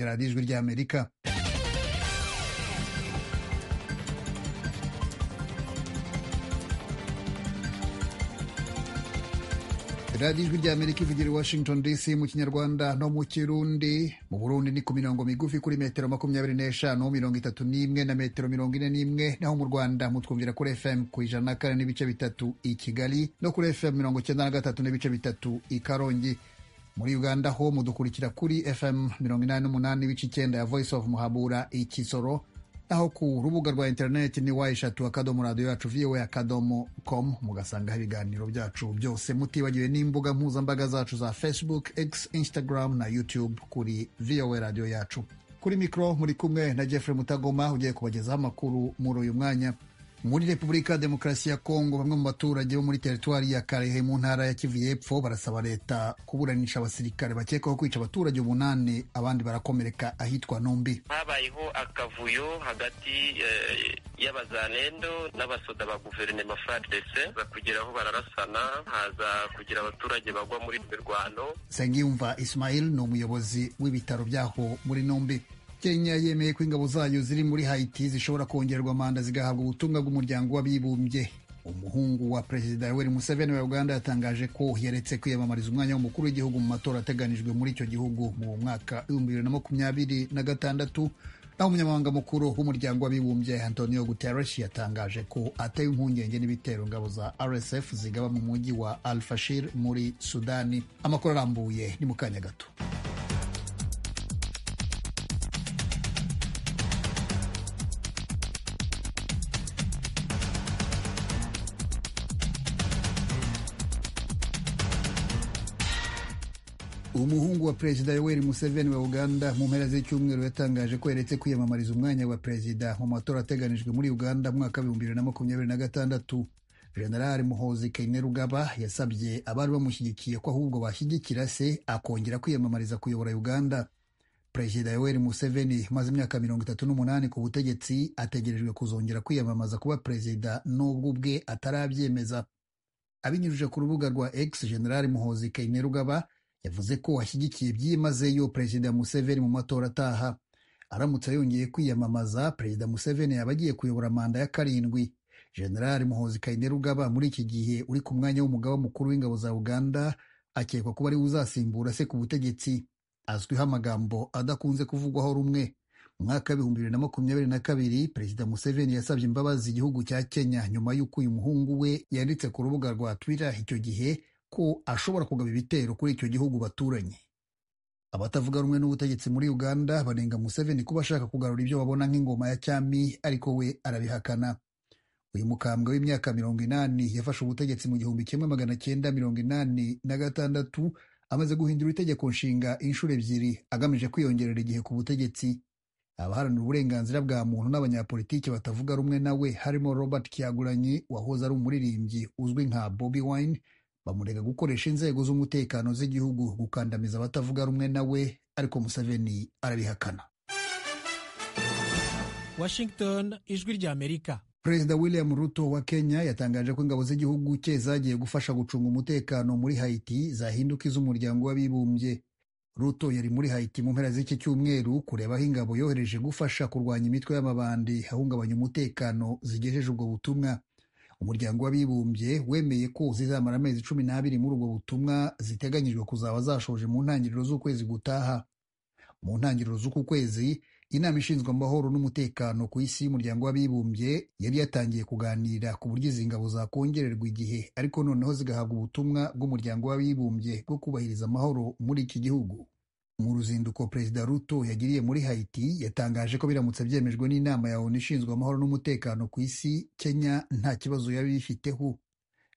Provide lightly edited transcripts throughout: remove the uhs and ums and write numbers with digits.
Ni Radiyo Ijwi ry'Amerika. Radiyo Ijwi ry'Amerika ivugira i Washington DC mu Kinyarwanda no mu Kirundi. Mu Burundi ni ku mirongo migufi kuri metero 25, 31 na metero 41, naho mu Rwanda mutwumvira kuri FM ku 104.3 i Kigali no kuri FM 93.3 i Karongi. Muri Uganda ho mudukurikira kuri FM 88.9 ya Voice of Muhabura i Kisoro, naho ku rubuga rwa interineti ni w akadomo radiyo yacu voa.com, mugasangaho ibiganiro byacu byose, mutibagiwe n'imbuga mpuzambaga zacu za Facebook, X, Instagram na YouTube kuri VOA Radiyo Yacu. Kuri mikoro muri kumwe na Jeffrey Mutagoma ugiye kubagezaho amakuru muri uyu mwanya. Muri Repubulika ya Demokarasi ya Kongo, bamwe mu baturage bo muri teritwari ya Karehe mu ntara ya Kivu y'Epfo barasaba leta kuburanisha abasirikare bakekwaho kwica abaturage 8, abandi barakomereka ahitwa Numbi. Habayeho akavuyo hagati y'abazalendo n'abasoda ba guverinoma FARDC, bakugeraho bararasana, haza kugira abaturage bagwa muri mirwano. Nsengiyumva Ismail ni umuyobozi w'ibitaro byaho muri Numbi. Kenya yemeye ko ingabo zayo ziri muri Haiti zishobora kongererwa manda zigahabwa ubutumwa bw'Umuryango w'Abibumbye. Umuhungu wa Perezida Yoweri Museveni wa Uganda yatangaje ko yaretse kwiyamamariza umwanya w'umukuru w'igihugu mu matora ateganijwe muri icyo gihugu mu mwaka 2026. Naho umunyamabanga mukuru w'Umuryango w'Abibumbye Antonio Guterres yatangaje ko ateye impungenge n'ibitero ingabo za RSF zigaba mu mujyi wa Al Fashir muri Sudani. Amakuru arambuye ni mu kanya gato. Umuhungu wa Perezida Yoweri Museveni wa Uganda mu mpera z'icyumweru yatangaje ko yaretse kwiyamamariza umwanya wa perezida mu matora ateganijwe muri Uganda mu mwaka 2026. General Muhoozi Kainerugaba yasabye abari bamushyigikiye ko ahubwo bashyigikira se akongera kwiyamamariza kuyobora Uganda. Perezida Yoweri Museveni umaze imyaka 38 ku butegetsi ategerejwe kuzongera kwiyamamaza kuba perezida nubwo ubwe atarabyemeza. Abinyujije ku rubuga rwa X, General Muhoozi Kainerugaba yavuze ko ashyigikiye byimazeyo Perezida Museveni mu matora ataha. Aramutse yongeye kwiyamamaza, Perezida Museveni yaba agiye kuyobora manda ya 7. General Muhoozi Kainerugaba muri iki gihe uri ku mwanya w'umugaba mukuru w'ingabo za Uganda akekwa kuba ariwe uzasimbura se ku butegetsi. Azwiho amagambo adakunze kuvugwaho rumwe. Mu mwaka 2022 Perezida Museveni yasabye imbabazi igihugu cya Kenya nyuma y'uko uyu muhungu we yanditse ku rubuga rwa Twitter icyo gihe ko ashobora kugaba ibitero kuri icyo gihugu baturanye. Abatavuga rumwe n'ubutegetsi muri Uganda banenga Museveni kuba ashaka kugarura ibyo babona nk'ingoma ya cyami, ariko we arabihakana. Uyu mukambwe w'imyaka 80 yafashe ubutegetsi mu 1986, amaze guhindura itegeko nshinga inshuro 2 agamije kwiyongerera igihe ku butegetsi. Abaharanira uburenganzira bwa muntu n'abanyapolitiki batavuga rumwe nawe, harimo Robert Kyagulanyi wahoze ari umuririmbyi uzwi nka Bobi Wine, bamurega gukoresha inzego z'umutekano z'igihugu gukandamiza abatavuga rumwe nawe, ariko Museveni arabihakana. Washington, Ijwi ry'Amerika. Perezida William Ruto wa Kenya yatangaje ko ingabo z'igihugu cye zagiye gufasha gucunga umutekano muri Haiti zahinduka iz'Umuryango w'Abibumbye. Ruto yari muri Haiti mu mpera z'iki cyumweru kureba aho ingabo yohereje gufasha kurwanya imitwe y'amabandi ahungabanya umutekano zigejeje ubwo butumwa. Umuryango w'Abibumbye wemeye ko zizamara amezi 12 muri ubwo butumwa, ziteganyijwe kuzaba zashoje mu ntangiriro z'ukwezi gutaha. Mu ntangiriro z'uku kwezi, inama ishinzwe amahoro n'umutekano ku isi y'Umuryango w'Abibumbye yari yatangiye kuganira ku buryo izi ngabo zakongererwa igihe, ariko noneho zigahabwa ubutumwa bw'Umuryango w'Abibumbye bwo kubahiriza amahoro muri iki gihugu. Mu ruzinduko Perezida Ruto yagiriye muri Haiti, yatangaje ko biramutse byemejwe n'inama ya ONU ishinzwe amahoro n'umutekano ku isi, Kenya nta kibazo yaba ibifiteho.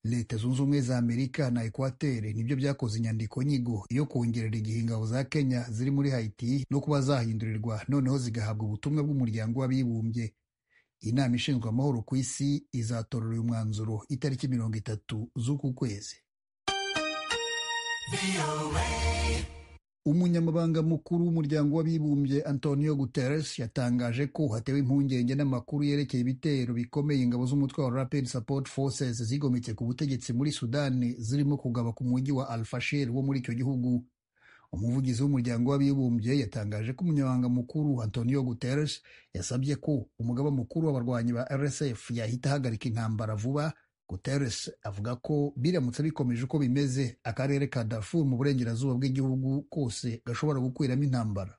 Leta Zunze Ubumwe za Amerika na Ekwateri nibyo byakoze inyandiko nyigo yo kongerera igihe ingabo za Kenya ziri muri Haiti no kuba zahindurirwa noneho zigahabwa ubutumwa bw'Umuryango w'Abibumbye. Inama ishinzwe amahoro ku isi izatorera uyu mwanzuro itariki 30 z'uku kwezi. Umunyamabanga mukuru w'Umuryango w'Abibumbye Antonio Guterres yatangaje ko hatewe impungenge n'amakuru yerekeye ibitero bikomeye ingabo z'umutwe wa Rapid Support Forces zigometse ku butegetsi muri Sudani zirimo kugaba ku mujyi wa Al Fashir wo muri icyo gihugu. Umuvugizi w'Umuryango w'Abibumbye yatangaje ko Umunyamabanga Mukuru Antonio Guterres yasabye ko umugaba mukuru w'abarwanyi ba RSF yahita ahagarika intambara vuba. Guterres avuga ko biramutse bikomeje uko bimeze, akarere ka Darfur mu burengerazuba bw'igihugu kose gashobora gukwiramo intambara.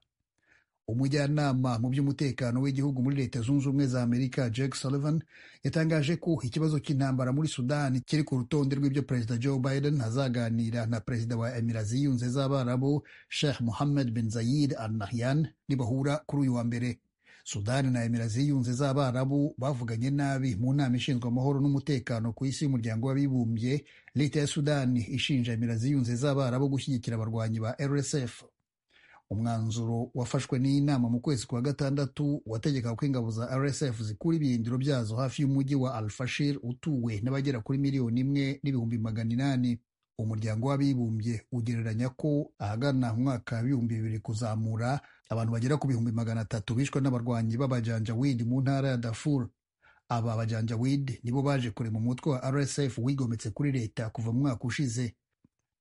Umujyanama mu by'umutekano w'igihugu muri Leta Zunze Ubumwe za Amerika, Jake Sullivan, yatangaje ko ikibazo cy'intambara muri Sudani kiri ku rutonde rw'ibyo Perezida Joe Biden azaganira na Perezida wa Emira Ziyunze z'Abarabu, Sheikh Mohammed bin Zayed Al Nahyan, nibahura kuri uyu wa mbere. Sudani na Emira Ziyunze z'Abarabu bavuganye nabi mu nama ishinzwe amahoro n'umutekano ku isi y'Umuryango w'Abibumbye, Leta ya Sudani ishinja Emira Ziyunze z'Abarabu gushyigikira abarwanyi ba RSF. Umwanzuro wafashwe n'inama mu kwezi kwa gatandatu wategeka ko ingabo za RSF zikura ibirindiro byazo hafi y'umujyi wa Al-Fashir utuwe n'abagera kuri 1,800,000. Umuryango w'Abibumbye ugereranya ko ahagana mu mwaka 2000 kuzamura, abantu bagera ku 300,000 bishwe n'abarwanyi b'abajanjawid mu ntara ya Darfur. Aba bajanjawid nibo baje kurema umutwe wa RSF wigometse kuri leta kuva mu mwaka ushize.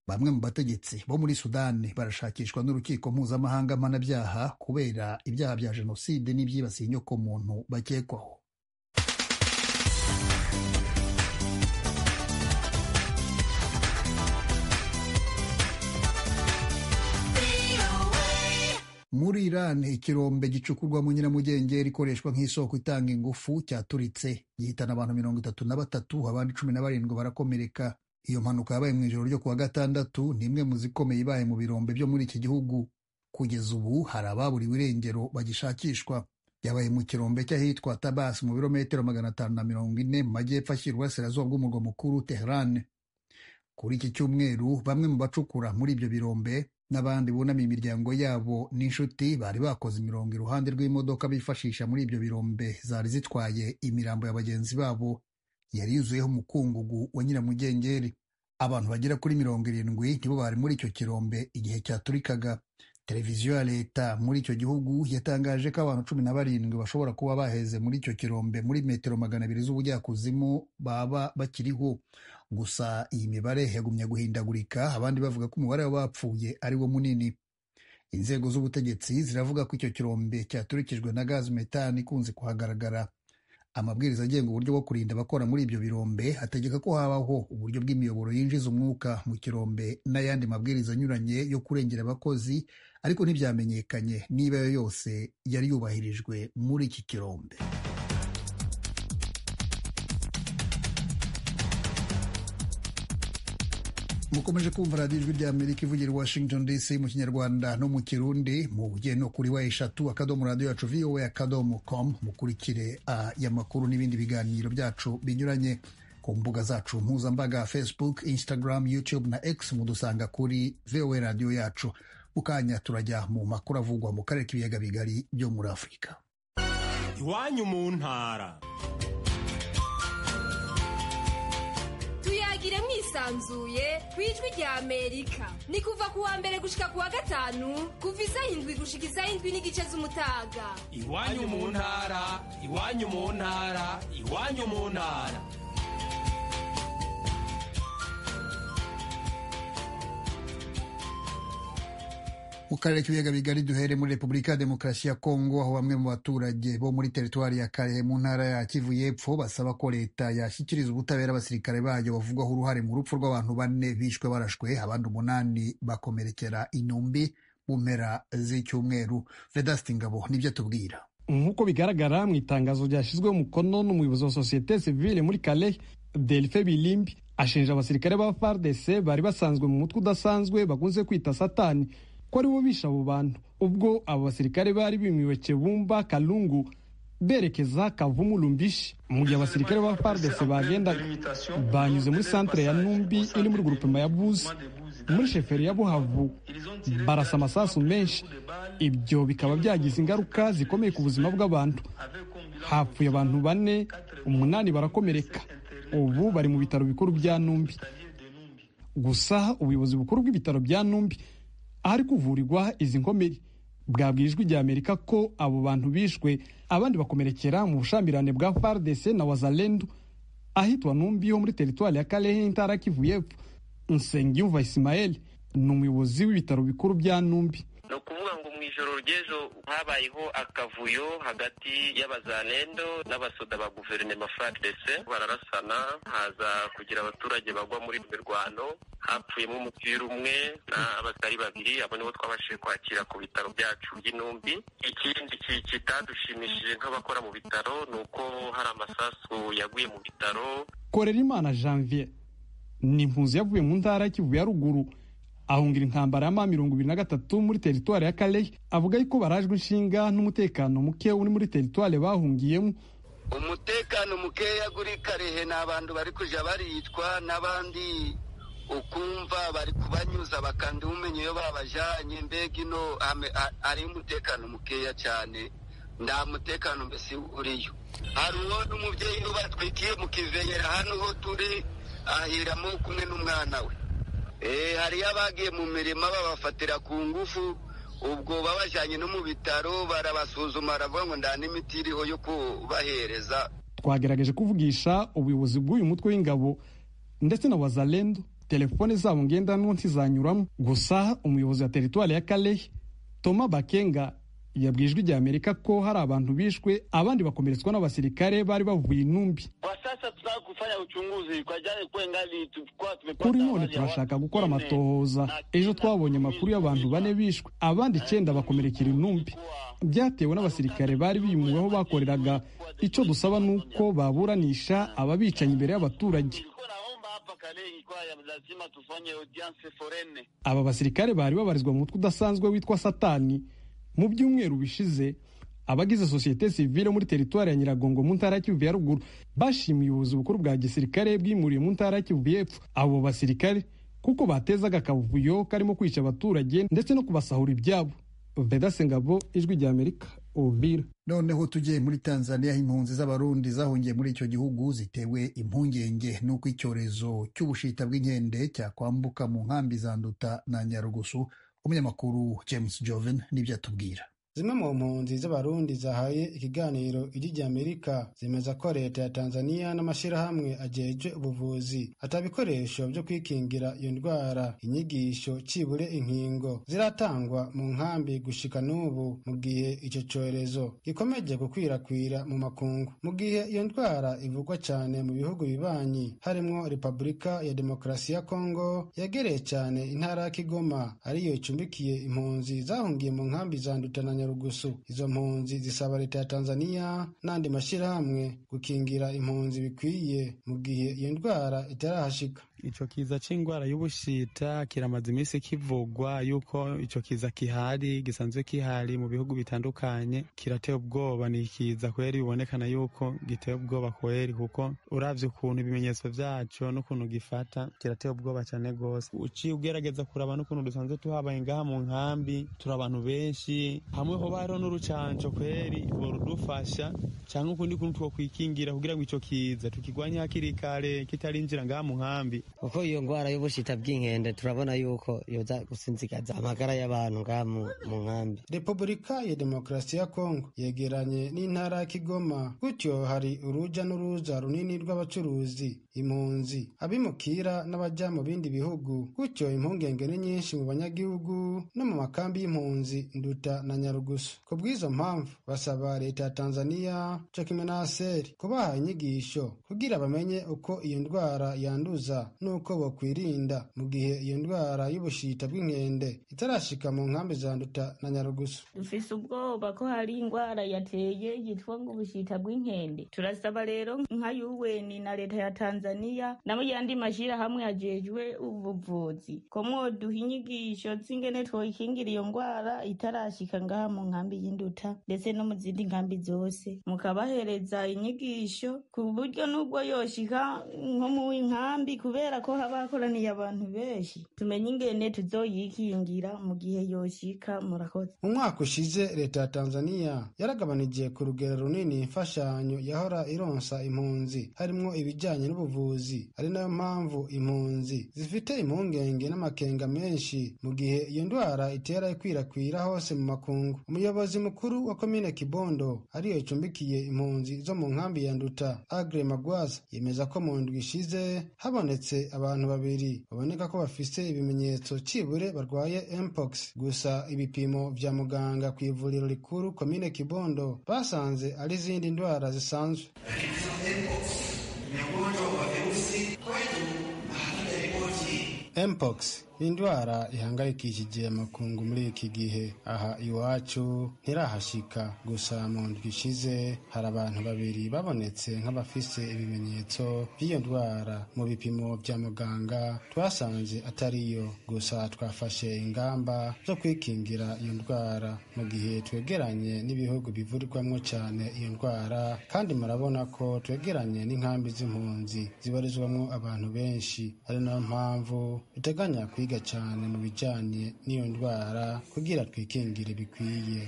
Bamwe mu bategetsi bo muri Sudani barashakishwa n'Urukiko Mpuzamahanga Mpanabyaha kubera ibyaha bya jenoside n'ibyibasiye inyokomuntu bakekwaho. Muri Iran, ikirombe gicukurwamo nyiramugengeri ikoreshwa nk'isoko itanga ingufu cyaturitse gihitana abantu 33, abandi 17 barakomereka. Iyo mpanuka yabaye mu ijoro ryo kuwa gatandatu ni imwe mu zikomeye ibaye mu birombe byo muri iki gihugu. Kugeza ubu hari ababuriwe irengero bagishakishwa. Yabaye mu kirombe cy'ahitwa Tabas, mu birometero 540 mu majyepfo ashyira uburasirazuba bw'umurwa mukuru Tehran. Kuri iki cyumweru, bamwe mu bacukura muri ibyo birombe n'abandi bunamiye imiryango yabo n'inshuti bari bakoze imirongo iruhande rw'imodoka bifashisha muri ibyo birombe zari zitwaye imirambo ya bagenzi babo yari yuzuyeho umukungugu wa nyiramugengeri. Abantu bagera kuri 70 nibo bari muri icyo kirombe igihe cyaturikaga. Televiziyo ya leta muri icyo gihugu yatangaje ko abantu 17 bashobora kuba baheze muri icyo kirombe muri metero 200 z'ubujyakuzimu baba bakiriho. Gusa iyi mibare yagumye guhindagurika, abandi bavuga ko umubare w'abapfuye ari wo munini. Inzego z'ubutegetsi ziravuga ko icyo kirombe cyaturikijwe na gazi metani ikunze kuhagaragara. Amabwiriza agenga uburyo bwo kurinda abakora muri ibyo birombe ategeka ko habaho uburyo bw'imiyoboro yinjiza umwuka mu kirombe n'ayandi mabwiriza anyuranye yo kurengera abakozi, ariko ntibyamenyekanye niba ayo yose yari yubahirijwe muri iki kirombe. Mukomeje kumva radiyo Ijwi rya Amerika ivugira i Washington DC mu Kinyarwanda no mu Kirundi. Mu no kuri www.radioyacuvoa.com mukurikire aya makuru n'ibindi biganiro byacu binyuranye ku mbuga zacu mpuzambaga Facebook, Instagram, YouTube na X, mudusanga kuri VOA radiyo yacu. Mukanya turajya mu makuru avugwa mu karere k'ibiyaga bigari byo muri Afurika. Iwanyu mu ntara tuyagire mwisanzuye ku Ijwi rya Amerika. Ni kuva ku wa mbere gushika ku wa gatanu, kuva isaha 7 gushika isaha 7:30 z'umutaga. Iwanyu mu ntara, iwanyu mu ntara, iwanyu mu ntara. Mu karere k'ibiyaga bigari duhere muri Repubulika ya Demokarasi ya Kongo, aho bamwe mu baturage bo muri teritwari ya Karehe mu ntara ya Kivu y'Epfo basaba ko leta yashyikiriza ubutabera abasirikare bayo bavugwaho uruhare mu rupfu rw'abantu 4 bishwe barashwe, abandi 8 bakomerekera intumbi mu mpera z'icyumweru. Vedaste Ngabo nibyo atubwira. Nk'uko bigaragara mu itangazo ryashyizweho umukono n'umuyobozi wa sosiyete sivile muri Kalehe, Delphin Bilimbi, ashinja abasirikare ba FARDC bari basanzwe mu mutwe udasanzwe bakunze kwita Satani ko aribo bishe abo bantu, ubwo abo basirikare bari bimiwe Kebumba Kalungu berekeza Kavumu Lumbishi. Mu gihe abasirikare ba FARDC bagendaga banyuze muri santere ya Numbi iri muri grupema ya Buzi muri sheferi ya Buhavu, barasa amasasu menshi. Ibyo bikaba byagize ingaruka zikomeye ku buzima bw'abantu. Hapfuye abantu 4, 8 barakomereka, ubu bari mu bitaro bikuru bya Numbi. Gusa ubuyobozi bukuru bw'ibitaro bya Numbi ahari kuvurirwa izi nkomeri bwabwiye Ijwi rya Amerika ko abo bantu bishwe abandi bakomerekera mu bushambirane bwa FARDC na Wazalendo ahitwa Numbi ho muri teritwari ya Kalehe, intara Kivu y'Epfo. Nsengiyumva Ismael Ni umuyobozi w'ibitaro bikuru bya Numbi. Ni ukuvuga ngo mu ijoro ry'ejo habayeho akavuyo hagati y'abazalendo n'abasoda ba guverinoma FARDC, bararasana, haza kugira abaturage bagwa muri mirwano, hapfuyemo umupira umwe n'abatari babiri, abo nibo twabashije kwakira ku bitaro byacu by'Inumbi. Ikindi kitadushimishije nk'abakora mu bitaro ni uko hari amasasu yaguye mu bitaro. Korerimana Janvier ni impunzi yavuye mu ntara ya Kivu ya ruguru ahungira intambara ya M23 muri teritwari ya Kalehe. Avuga yuko barajwe inshinga n'umutekano muke uri muri teritwari bahungiyemo. Umutekano mukeya guri Kalehe, ni abantu bari kuja baricwa n'abandi ukumva bari kubanyuza bakandi umenye iyo babajanye. Mbega ino ari umutekano mukeya cyane, nta mutekano mbese uriyo. Hari uwo n'umubyeyi batwikiye mu kiveyera hano ho turi, ahiramo kumwe n'umwana we. Hariyo abagiye mu mirima babafatira ku ngufu, ubwo babajyanye no mu bitaro barabasuzuma, baravuga ngo nta n'imiti iriho yo kubahereza. Twagerageje kuvugisha ubuyobozi bw'uyu mutwe w'ingabo ndetse na Wazalendo, telefone zabo ngendanwa ntizanyuramo. Gusa umuyobozi wa teritwari ya Kalehe Thomas Bakenga yabwiye Ijwi rya Amerika ko hari abantu bishwe abandi bakomeretswa n'abasirikare bari bavuye Intumbi. Kuri none turashaka gukora amatohoza. Ejo twabonye amakuru y'abantu 4 bishwe, abandi 9 bakomerekera Intumbi, byatewe n'abasirikare bari bimuwe aho bakoreraga. Icyo dusaba ni uko baburanisha ababicanyi imbere y'abaturage. Aba basirikare bari babarizwa mu mutwe udasanzwe witwa Satani. Mu byumweru bishize abagize sosiyete sivile muri teritwari ya Nyiragongo mu ntara ya Kivu ya ruguru bashimiye ubuyobozi bukuru bwa gisirikare bwimuriye mu ntara ya Kivu y'epfo abo basirikare kuko batezaga akavuyo karimo kwica abaturage ndetse no kubasahura ibyabo. Veda Sengabo, Ijwi rya Amerika, Uvira. Noneho tugiye muri Tanzania, impunzi z'Abarundi zahungiye muri icyo gihugu zitewe impungenge n'uko icyorezo cy'ubushita bw'inkende cyakwambuka mu nkambi za Nduta na Nyarugusu. Umunyamakuru James Joven nibyo atubwira. Zimwe mu mpunzi z'Abarundi zahaye ikiganiro Ijwi rya Amerika zemeza ko leta ya Tanzania n'amashyirahamwe ajejwe ubuvuzi atabikoresho byo kwikingira iyo ndwara, inyigisho cibure inkingo ziratangwa mu nkambi gushika n'ubu, mu gihe ico corezo gikomeje gukwirakwira mu makungu. Mu gihe iyo ndwara ivugwa cyane mu bihugu bibanyi harimwo Repubulika ya Demokarasi ya Kongo yegereye cyane intara ya Kigoma ariyo icumbikiye impunzi zahungiye mu nkambi za Nduta na Nyarugusu. Izo mpunzi zisaba leta ya Tanzania n'andi mashyirahamwe gukingira impunzi bikwiye mu gihe iyo ndwara itarahashika. Ico kiza c'ingwara y'ubushita kiramaze iminsi kivugwa yuko ico kiza kihari, gisanzwe kihari mu bihugu bitandukanye, kirateye ubwoba. Ni ikiza kweri bibonekana yuko giteye ubwoba kweri, kuko uravye ukuntu ibimenyetso vyaco n'ukuntu gifata kirateye ubwoba cane gose. Uciye ugerageza kuraba n'ukuntu dusanzwe tuhabaye ngaha mu nkambi, turi abantu benshi, hamwe hoba hariho n'urucanco kweri borudufasha, canke ukundi kuntu twokwikingira kugira ngo ico kiza tukigwanye hakiri kare kitarinjira ngaha mu nkambi. Kuko iyo ndwara y'ubushita bw'inkende turabona yuko yoza gusinzikaza amagara y'abantu ngaha mu nkambi. Repubulika ya Demokarasi ya Kongo yegeranye n'intara ya Kigoma, gutyo hari uruja n'uruza runini rw'abacuruzi, impunzi, abimukira n'abaja mu bindi bihugu, gutyo impungenge ni nyinshi mu banyagihugu no mu makambi y'impunzi Nduta na Nyarugusu. Ku bw'izo mpamvu basaba leta ya Tanzania co kimwe na ASER kubaha inyigisho kugira bamenye uko iyo ndwara yanduza nuko bokwirinda mu gihe iyo ndwara y'ubushita bw'inkende itarashika mu nkambi za Nduta na Nyarugusu. Dufise ubwoba ko hari indwara yateye yitwa ngo ubushita bw'inkende. Turasaba rero nka UN na leta ya Tanzania n'ayandi mashirahamwe ajejwe ubuvuzi ko mwoduha inyigisho z'ingene twoyikingira iyo ndwara itarashika ngaha mu nkambi y'Induta ndetse no mu zindi nkambi zose, mukabahereza inyigisho ku buryo n'ubwo yoshika nko mu nkambi, kubera ko haba hakoraniye abantu benshi, tumenye ingene tuzoyikingira mu gihe yoshika. Murakoze. Mu mwaka ushize leta ya Tanzania yaragabanije ku rugero runini imfashanyo yahora ironsa impunzi, harimwo ibijyanye n'ubuvuzi, ari nayo mpamvu impunzi zifite impungenge n'amakenga menshi mu gihe iyo ndwara itera ikwirakwira hose mu makungu. Umuyobozi mukuru wa komine Kibondo ariyo icumbikiye impunzi zo mu nkambi ya Nduta, Agre Magwaza, yemeza ko mu ndwi ishize habonetse abantu babiri baboneka ko bafise ibimenyetso cibure barwaye mpox. Gusa ibipimo vya muganga ku ivuriro rikuru komine Kibondo basanze ari izindi ndwara zisanzwe. Mpox ni indwara ihangayikishije amakungu muri iki gihe. Aha iwacu ntirahashika, gusa mu ndwi ishize hari abantu babiri babonetse nk'abafise ibimenyetso by'iyo ndwara. Mu bipimo bya muganga twasanze atariyo, gusa twafashe ingamba zo kwikingira iyo ndwara mu gihe twegeranye n'ibihugu bivurirwamo cyane iyo ndwara, kandi murabona ko twegeranye n'inkambi z'impunzi zibarizwamo abantu benshi, ari nayo mpamvu duteganya kwiga cyane mu bijyanye n'iyo ndwara kugira twikingire bikwiye.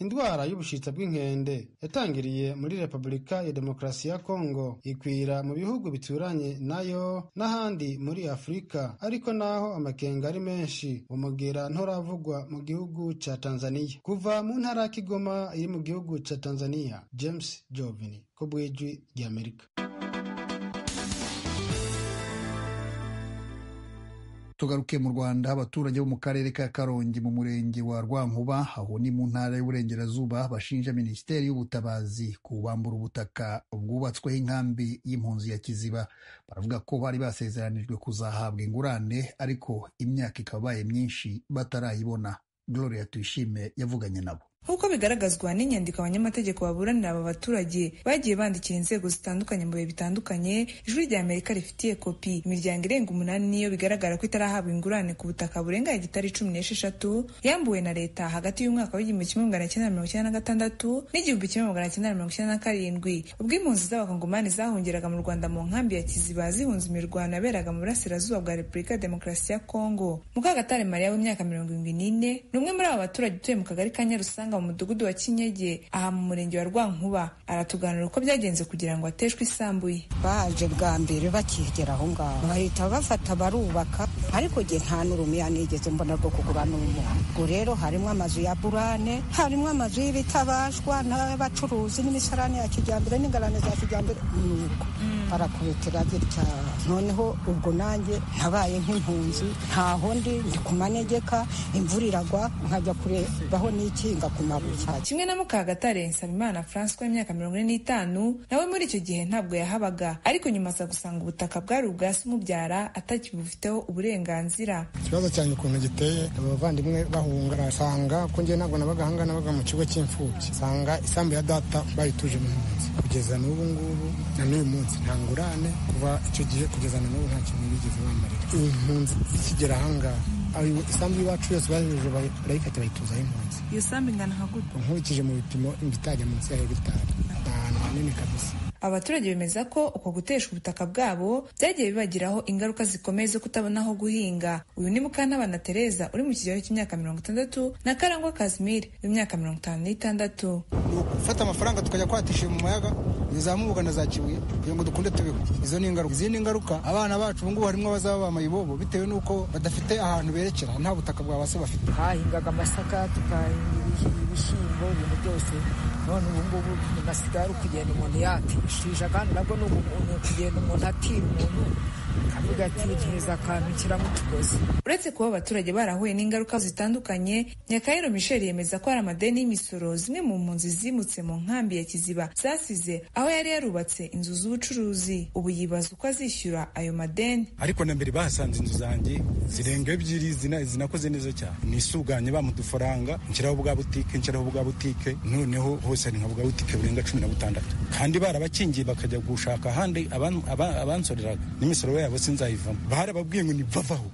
Indwara y'ubushita bw'inkende yatangiriye muri Repubulika ya Demokarasi ya Kongo, ikwira mu bihugu bituranye nayo n'ahandi muri Afurika, ariko naho amakenga ari menshi, umugera nturavugwa mu gihugu cya Tanzania. Kuva mu ntara ya Kigoma iri mu gihugu cya Tanzania, James Jovini ku bw'Ijwi ry'Amerika. Tugaruke mu Rwanda. Abaturage bo mu karere ka Karongi mu murenge wa Rwankuba, aho ni mu ntara y'Uburengerazuba, bashinja Minisiteri y'Ubutabazi kubambura ubutaka bwubatsweho inkambi y'impunzi ya Kiziba. Baravuga ko bari basezeranijwe kuzahabwa ingurane, ariko imyaka ikaba ibaye myinshi batarayibona. Gloria Tuyishime yavuganye nabo. Nk'uko bigaragazwa n'inyandiko abanyamategeko baburanira aba baturage bagiye bandikira inzego zitandukanye mu bihe bitandukanye, Ijwi rya Amerika rifitiye kopi, imiryango irenga 8 niyo bigaragara ko itarahabwa ingurane ku butaka burenga hegitari 16 yambuwe na leta hagati y'umwaka w'1996 n'1997, ubwo impunzi z'abakongomani zahungeraga mu Rwanda mu nkambi ya Kiziba zihunze imirwano yaberaga mu burasirazuba bwa Repubulika ya Demokarasi ya Kongo. Mukagatare Mariya w'imyaka 74 ni umwe muri aba baturage utuye mu kagari ka Nyarusanga mu mudugudu wa Kinyege aha mu murenge wa Rwankuba, aratuganira uko byagenze kugira ngo ateshwe isambu ye. Baje bwa mbere bakigera aho ngaho bahita bafata barubaka, ariko jye nta n'urumiya nigeze mbona rwo kugura n'umuntu. Ubwo rero harimo amazu ya burane, harimo amazu y'ibitabashwa n'abacuruzi n'imisarane ya kijyambere n'ingarane za kijyambere, nuko barakubitira gutya. Noneho ubwo nanjye ntabaye nk'impunzi, ntaho ndi ku manegeka, imvura iragwa nkajya kurebaho n'ikinga ku mabuye. Kimwe na Mukagatare Nsabimana Francois w'imyaka 45, nawe muri icyo gihe ntabwo yahabaga, ariko nyuma aza gusanga ubutaka bwari ubwa se umubyara atakibufiteho uburenganzira. Ikibazo cyanjye ukuntu giteye, abavandimwe bahunga basanga ko njye ntabwo nabaga ahanga, nabaga mu kigo cy'imfubyi, nsanga isambu ya data bayituje mu mpunzi kugeza n'ubu ngubu na n'uyu munsi nta ngurane. Kuva icyo gihe kugeza na n'ubu nta kintu bigeze bamarira. Impunzi zikigera ahangaha, isambu y'iwacu yose bahejeje barayifata bayituzaho impunzi. Iyo sambu ingana nka gute? Nkurikije mu bipimo itajya munsi ya hegitari, ni ahantu hanini kabisa. Abaturage bemeza ko uko guteshwa ubutaka bwabo byagiye bibagiraho ingaruka zikomeye zo kutabona aho guhinga. Uyu ni Mukantabana Tereza uri mu kigero cy'imyaka 60 na Karangwa Casimir w'imyaka 56. Ni ugufata amafaranga tukajya kwatisha mu mayaga nizamubuga na za Kibuye kugira ngo dukunde tubeho. Izo ni ingaruka. Izindi ngaruka, abana bacu ubu ngubu harimo abazaba bamayibobo bitewe n'uko badafite ahantu berekera, nta butaka bwa base bafite. Hahingaga amasaka, tukahinga ibishyimbo, ibintu byose. None ubu ngubu nasigaye ari ukugenda umuntu yatishisha, kandi nabwo ni ukugenda umuntu atira umuntu akavuga ati ntiza akantu nshyiramo utugozi. Uretse kuba abaturage barahuye n'ingaruka zitandukanye, Nyakahiro Michel yemeza ko hari amadeni y'imisoro zimwe mu mpunzi zimutse mu nkambi ya Kiziba zasize aho yari yarubatse inzu z'ubucuruzi. Ubu yibaza uko azishyura ayo madeni. Ariko na mbere bahasanze inzu zanjye zirenga ebyiri zinakoze neza cyane, nisuganye bamudufaranga nshyiraho bwa butike, nshyiraho bwa butike, noneho hose ni nka bwa butike burenga 16, kandi barabakingiye bakajya gushaka ahandi abansoreraga n'imisoro yabo sinzayivamo. Barababwiye ngo nibavaho,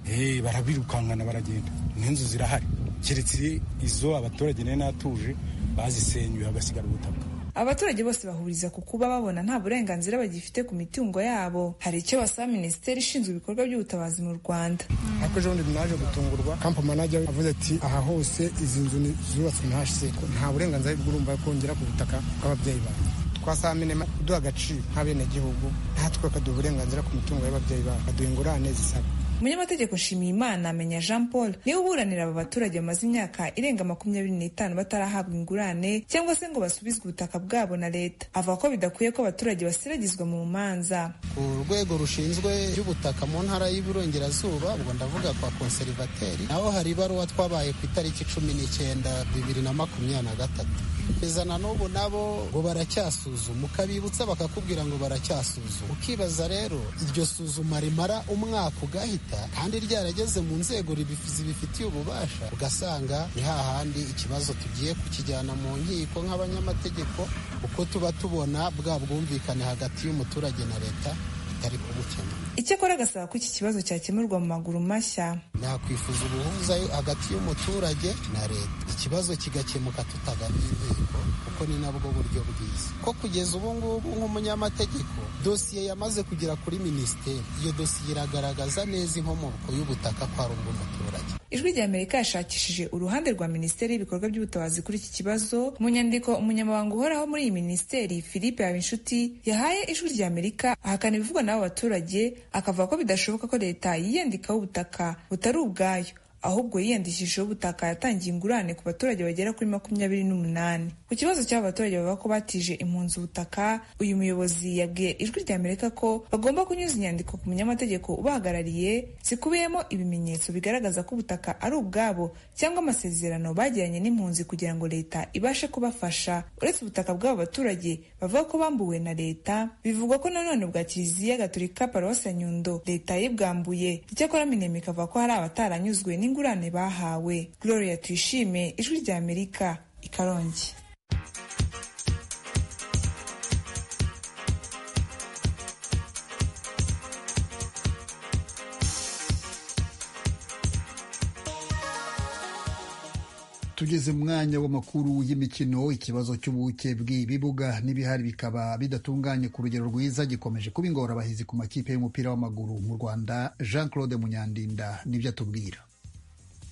barabirukankana baragenda, n'inzu zirahari keretse izo abaturage nari natuje bazisenyuye hagasigara ubutaka. Abaturage bose bahuriza ku kuba babona nta burenganzira bagifite ku mitungo yabo. Hari icyo basaba Minisiteri ishinzwe ibikorwa by'ubutabazi mu Rwanda. Ariko ejo bundi naje gutungurwa, kamp manager avuze ati aha hose izi nzu zubatswe ntashyize, nta burenganzira bw'urumva kongera ku butaka bw'ababyeyi banjye. Twasaba minema kuduha agaciro nk'abenegihugu, natwe bakaduha uburenganzira ku mitungo y'ababyeyi bacu, baduha ingurane zisaba. Umunyamategeko Nshimiyimana Menya Jean Paul niwe uburanira aba baturage bamaze imyaka irenga 25 batarahabwa ingurane cyangwa se ngo basubizwe ubutaka bwabo na leta. Avuga ko bidakwiye ko abaturage basiragizwa mu manza. Ku rwego rushinzwe iby'ubutaka mu ntara y'Iburengerazuba, ubwo ndavuga kwa konserivateri, naho hari ibaruwa twabaye ku itariki 19 2023. Kugeza na n'ubu nabo ngo baracyasuzuma, ukabibutsa bakakubwira ngo baracyasuzuma. Ukibaza rero iryo suzuma rimara umwaka ugahita kandi ryarageze mu nzego zibifitiye ububasha, ugasanga ni hahandi ikibazo tugiye kukijyana mu nkiko nk'abanyamategeko, uko tuba tubona bwa bwumvikane hagati y'umuturage na leta bitari kubukemura. Icyakora agasaba ko iki kibazo cyakemurwa mu maguru mashya. Nakwifuza ubuhuza hagati y'umuturage na leta, ikibazo kigakemuka tutagana inkiko, kuko ni nabwo buryo bwiza. Ko kugeza ubu ngubu nk'umunyamategeko dosiye yamaze kugera kuri minisiteri, iyo dosiye iragaragaza neza inkomoko y'ubutaka ko ari ubw'umuturage. Ijwi rya Amerika yashakishije uruhande rwa Minisiteri y'Ibikorwa by'Ubutabazi kuri iki kibazo. Mu nyandiko umunyamabanga uhoraho muri iyi minisiteri Philippe Habinshuti yahaye Ijwi rya Amerika, ahakana ibivugwa n'abo baturage, akavuga ko bidashoboka ko leta yiyandikaho ubutaka butari ubwayo, ahubwo yiyandikishijeho ubutaka yatangiye ingurane ku baturage bagera kuri 28. Ku kibazo cy'aba baturage bavuga ko batije impunzi ubutaka, uyu muyobozi yabwiye Ijwi rya Amerika ko bagomba kunyuza inyandiko ku munyamategeko ubahagarariye zikubiyemo ibimenyetso bigaragaza ko ubutaka ari ubwabo cyangwa amasezerano bagiranye n'impunzi kugira ngo leta ibashe kubafasha. Uretse ubutaka bw'abo baturage bavuga ko bambuwe na leta, bivugwa ko nanone bwa Kiliziya Gatolika Paruwasi ya Nyundo leta yibwambuye. Icyakora Minemi ikavuga ko hari abataranyuzwe n'ingurane bahawe. Gloria Tuyishime, Ijwi rya Amerika, i Karongi. Tugeze mu mwanya w'amakuru y'imikino. Ikibazo cy'ubuke bw'ibibuga n'ibihari bikaba bidatunganye ku rugero rwiza gikomeje kuba ingorabahizi ku makipe y'umupira w'amaguru mu Rwanda. Jean Claude Munyandinda nibyo atubwira.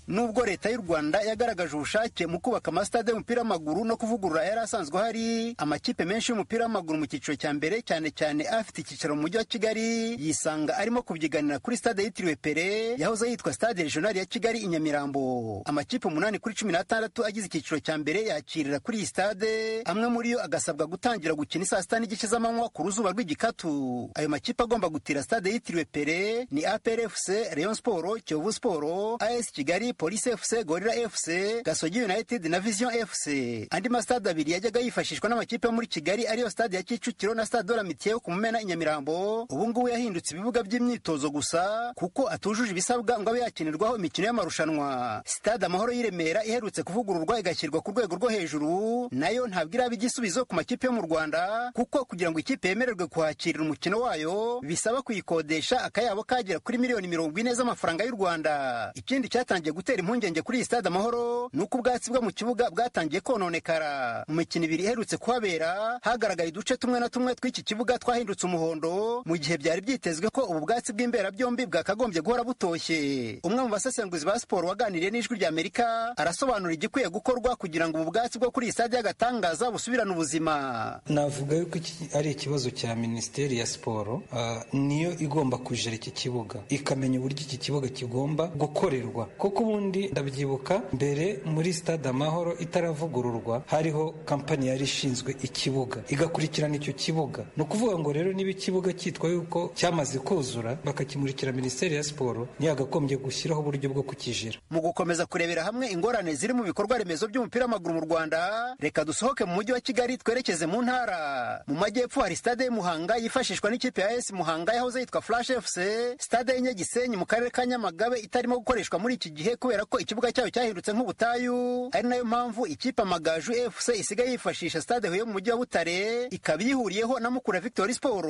Nubwo leta y'u Rwanda yagaragaje ubushake mu kubaka amasitade y'umupira w'amaguru no kuvugurura yari asanzwe ahari, amakipe menshi y'umupira w'amaguru mu cyiciro cya mbere, cyane cyane afite icyicaro mu mujyi wa Kigali, yisanga arimo kubyiganira kuri stade yitiriwe Pele yahoze yitwa stade regional ya Kigali i Nyamirambo. Amakipe 8 kuri 16 agize icyiciro cya mbere yakirira kuri iyi stade, amwe muri yo agasabwa gutangira gukina saa 6:30 z'amanywa ku ruzuba rw'igikatu. Ayo makipe agomba gutira stade yitiriwe Pele ni APR FC, Rayon Sport, Kiyovu Sport, AS Kigali, Police FC, Gorilla FC, Gasogi United na Vision FC. Andi masitade abiri yajyaga yifashishwa n'amakipe yo muri Kigali ariyo stade ya Kicukiro na stade de l'Amitié yo ku Mumena i Nyamirambo, ubu ngubu yahindutse ibibuga by'imyitozo gusa kuko atujuje ibisabwa ngo abe yakinirwaho imikino y'amarushanwa. Stade Amahoro y'i Remera iherutse kuvugururwa igashyirwa ku rwego rwo hejuru, nayo ntabwo iraba igisubizo ku makipe yo mu Rwanda, kuko kugira ngo ikipe yemererwe kuhakirira umukino wayo bisaba kuyikodesha akayabo kagera kuri miliyoni 40 z'amafaranga y'u Rwanda. Ikindi cyatangiye gutera impungenge kuri iyi stade Amahoro ni uko ubwatsi bwo mu kibuga bwatangiye kononekara. Mu mikino ibiri iherutse kuhabera hagaragaye uduce tumwe na tumwe tw'iki kibuga twahindutse umuhondo, mu gihe byari byitezwe ko ubu bwatsi bw'imberabyombi bwakagombye guhora butoshye. Umwe mu basesenguzi ba siporo waganiriye n'Ijwi rya Amerika arasobanura igikwiye gukorwa kugira ngo ubu bwatsi bwo kuri iyi stade y'agatangaza busubirane ubuzima. Navuga yuko iki ari ikibazo cya Minisiteri ya Siporo, niyo igomba kujera iki kibuga, ikamenya uburyo iki kibuga kigomba gukorerwa, kuko ubundi ndabyibuka mbere muri stade Amahoro itaravugururwa hariho kampani yari ishinzwe ikibuga igakurikirana icyo kibuga. Ni ukuvuga ngo rero niba ikibuga cyitwa yuko cyamaze kuzura bakakimurikira Minisiteri ya Siporo, niyo yagagombye gushyiraho uburyo bwo kukijera. Mu gukomeza kurebera hamwe ingorane ziri mu bikorwa remezo by'umupira w'amaguru mu Rwanda, reka dusohoke mu mujyi wa Kigali twerekeze mu ntara. Mu majyepfo hari stade Muhanga yifashishwa n'ikipe ya AS Muhanga yahoze yitwa Flash FC, stade y'Inyagisenyi mu karere ka Nyamagabe itarimo gukoreshwa muri iki gihe kubera ko ikibuga cyayo cyahindutse nk'ubutayu, ari nayo mpamvu ikipe Amagaju FC isigaye yifashisha stade Huye mu mujyi wa Butare, ikaba yihuriyeho na Mukura Victory Sport.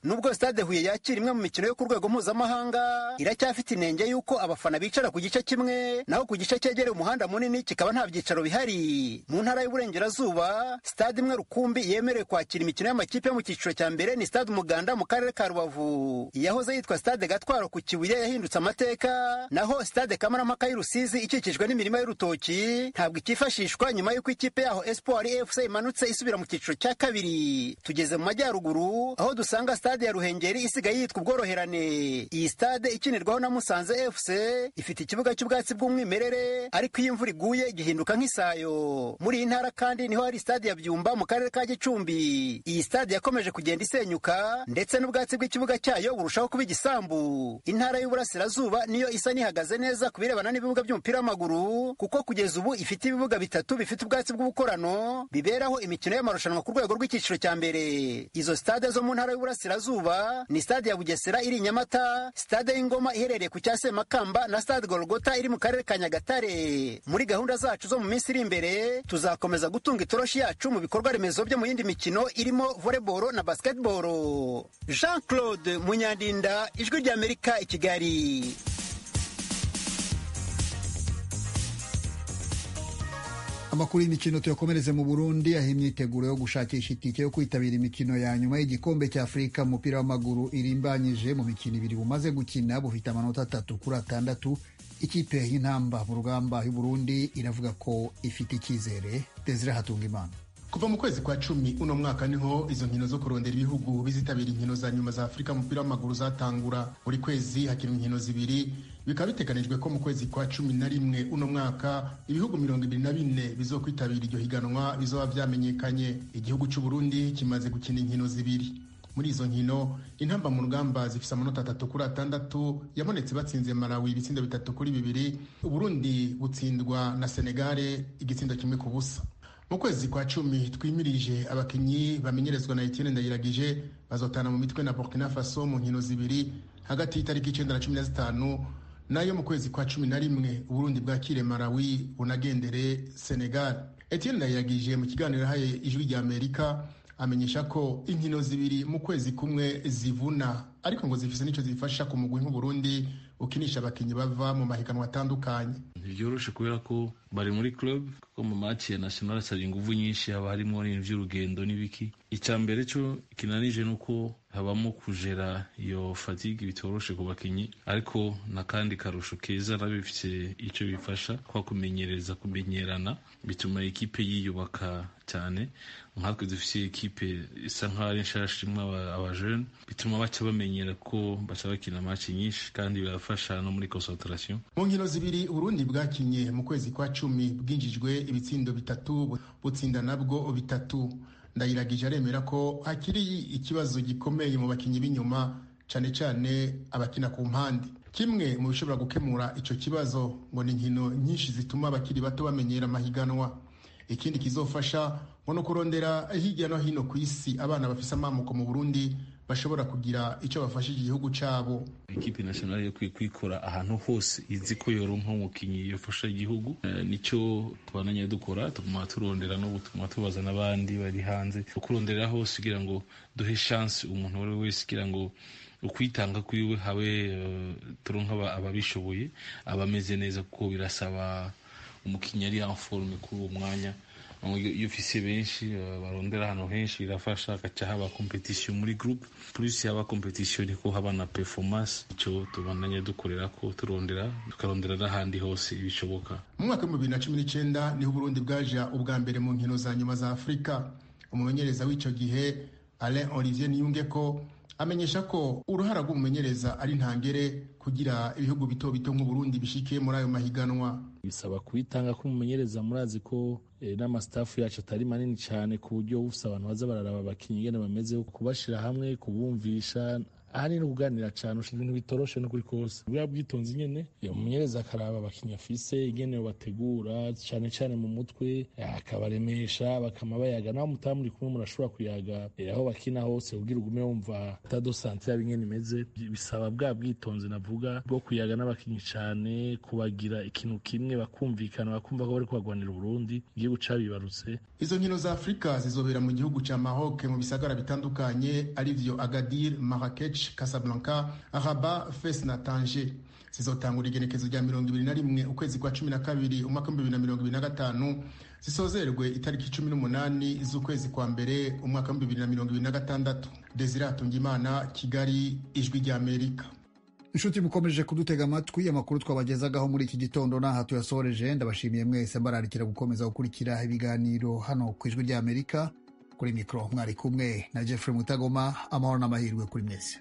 Nubwo stade Huye yakira imwe mu mikino yo ku rwego mpuzamahanga, iracyafite inenge y'uko abafana bicara ku gice kimwe, naho ku gice cyegereye umuhanda munini kikaba nta byicaro bihari. Mu ntara y'Uburengerazuba, stade imwe rukumbi yemerewe kwakira imikino y'amakipe yo mu cyiciro cya mbere ni stade Umuganda mu karere ka Rubavu. Iyahoze yitwa stade Gatwaro ku Kibuye yahindutse amateka, naho stade Kamarampaka y'u y'Urusizi ikikijwe n'imirima y'urutoki ntabwo ikifashishwa nyuma y'uko ikipe yaho Espoir FC imanutse isubira mu cyiciro cya kabiri. Tugeze mu majyaruguru aho dusanga stade ya Ruhengeri isigaye yitwa Ubworoherane. Iyi stade ikinirwaho na Musanze FC ifite ikibuga cy'ubwatsi bw'umwimerere, ariko iyo imvura iguye gihinduka nk'isayo. Muri iyi ntara kandi niho hari stade ya Byumba mu karere ka Gicumbi. Iyi stade yakomeje kugenda isenyuka ndetse n'ubwatsi bw'ikibuga cyayo burushaho kuba igisambu. Intara y'Uburasirazuba niyo isa n'ihagaze neza ku birebana n'ibibuga by'umupira w'amaguru, kuko kugeza ubu ifite ibibuga bitatu bifite ubwatsi bw'ubukorano biberaho imikino y'amarushanwa ku rwego rw'icyiciro cya mbere. Izo stade zo mu ntara y'Uburasirazuba ni stade ya Bugesera iri i Nyamata, stade y'Ingoma iherereye ku Cyasemakamba na stade Golgota iri mu karere ka Nyagatare. Muri gahunda zacu zo mu minsi iri imbere tuzakomeza gutunga itoroshi yacu mu bikorwa remezo byo mu yindi mikino irimo volleyball na basketball. Jean Claude Munyandinda, Ijwi ry'Amerika i Kigali. Amakuru y'imikino tuyakomereze mu Burundi, aho imyiteguro yo gushakisha itike yo kwitabira imikino ya nyuma y'igikombe cya Afurika mu mupira w'amaguru irimbanyije. Mu mikino ibiri bumaze gukina bufite amanota 3 kuri 6. Ikipe y'intamba mu rugamba y'u Burundi iravuga ko ifite icyizere. Desire Hatungimana. Kuva mu kwezi kwa 10 uno mwaka niho izo nkino zo kurondera ibihugu bizitabira inkino za nyuma za Afurika mu mupira w'amaguru zatangura. Buri kwezi hakinwa inkino zibiri, bikaba biteganijwe ko mu kwezi kwa 11 uno mwaka ibihugu 24 bizokwitabira iryo higanwa bizoba vyamenyekanye. Igihugu c'u Burundi kimaze gukina inkino zibiri. Muri izo nkino intamba mu rugamba zifise amanota 3 kuri 6 yabonetse batsinze Malawi ibitsindo 3-2, Uburundi butsindwa na Senegal igitsindo 1-0. Mu kwezi kwa 10 twimirije abakinyi bamenyerezwa na Etienne Ndayiragije bazotana mu mitwe na Burkina Faso mu nkino zibiri hagati y'itariki 9 na 15, nayo mu kwezi kwa 11 Uburundi bwakire Malawi bunagendere Senegal. Etienne Ndayiragije mu kiganiro yahaye Ijwi rya Amerika amenyesha ko inkino zibiri mu kwezi kumwe zivuna, ariko ngo zifise nico zifasha ku mugwi nk'Uburundi ukinisha abakinyi bava mu mahiganwa atandukanye. Ntibyoroshe kubera ko bari muri club, kuko mu match ya national asaba inguvu nyinshi, haba harimo n'ibintu by'urugendo n'ibiki. Icya mbere cyo kinanije nuko habamo kujera iyo fatigue bitoroshe ku bakinyi, ariko nakandi karusho keza nabifite icyo bifasha kwa kumenyereza kumenyerana, bituma ekipe yiyubaka cyane. Nkatwe dufite ekipe isa nkaho ari nshasha imwe abajene, bituma baca bamenyera ko baca bakina match nyinshi kandi birafasha no muri concentration. Mu nkino zibiri Uburundi bwakinye mu kwezi kwa 10 bwinjijwe ibitsindo 3 butsinda nabwo 3. Ndayiragije aremera ko hakiri ikibazo gikomeye mu bakinyi b'inyuma, cane cane abakina ku mpande. Kimwe mu bishobora gukemura ico kibazo ngo ni inkino nyinshi zituma abakiri bato bamenyera amahiganwa. Ikindi kizofasha ngo no kurondera hirya no hino ku isi abana bafise amamuko mu Burundi bashobora kugira icyo bafashije igihugu cyabo. Ekipe nationale yo kwikora ahantu hose izi ko yoronka umukinyi yofasha igihugu, nicyo tubandanya dukora, tuguma turondera no gutuma tubaza n'abandi bari hanze, kurondera hose kugira ngo duhe chance umuntu uwo ari we wese, kugira ngo ukwitanga kwiwe habe turonka ababishoboye abameze neza, kuko birasaba umukinyi ari en forme kuri uwo mwanya. Iyo ufise benshi barondera ahantu henshi birafasha, hagaca haba competition muri group, plus haba competition niko haba na performance. Ico tubandanya dukorera ko turondera tukarondera n'ahandi hose ibishoboka. Mu mwaka wa 2019 niho Burundi bwaja ubwa mbere mu nkino za nyuma za Afurika. Umumenyereza w'ico gihe Alain Olivier Niyungeko amenyesha ko uruhara rw'umumenyereza ari ntangere kugira ibihugu bito bito nk'u Burundi bishike muri ayo mahiganwa. Bisaba kwitanga ko umumenyereza, murazi ko n'amastafu yacu atari manini cyane ku buryo ufise abantu baza bararaba abakinyi ingene bameze, kubashira hamwe, kubumvisha, ahanini no kuganira cyane, ibintu bitoroshe no kuri kose. Buriya bwitonzi nyene umumenyereza akaraba abakinyi afise ingene bategura cyane cyane mu mutwe, akabaremesha bakama bayaga, naho mutaba muri kumwe murashobora kuyaga aho bakina hose kugira ugume wumva tado sante yabo ingene imeze. Bisaba bwa bwitonzi navuga bwo kuyaga n'abakinyi cyane, kubagira ikintu kimwe bakumvikana, bakumva ko bari kubagwanira Burundi, igihugu cabibarutse. Izo nkino za Afurika zizobera mu gihugu ca Maroc mu bisagara bitandukanye arivyo Agadir, Marrakech, Casablanca, Rabat, Fes na Tanger. Zizotangura igenekezo rya 21 ukwezi kwa 12 umwaka 2025, zisozerwe itariki 18 z'ukwezi kwa mbere umwaka 2026. Desire Hatungimana, Kigali, Ijwi rya Amerika. Inshuti mukomeje kudutega amatwi, amakuru twabagezagaho muri iki gitondo n'aha tuyasoreje. Ndabashimiye mwese, mbararikira gukomeza gukurikira ibiganiro hano ku Ijwi ry'Amerika. Kuri mikoro mwari kumwe na Jeffrey Mutagoma. Amahoro n'amahirwe kuri mwese.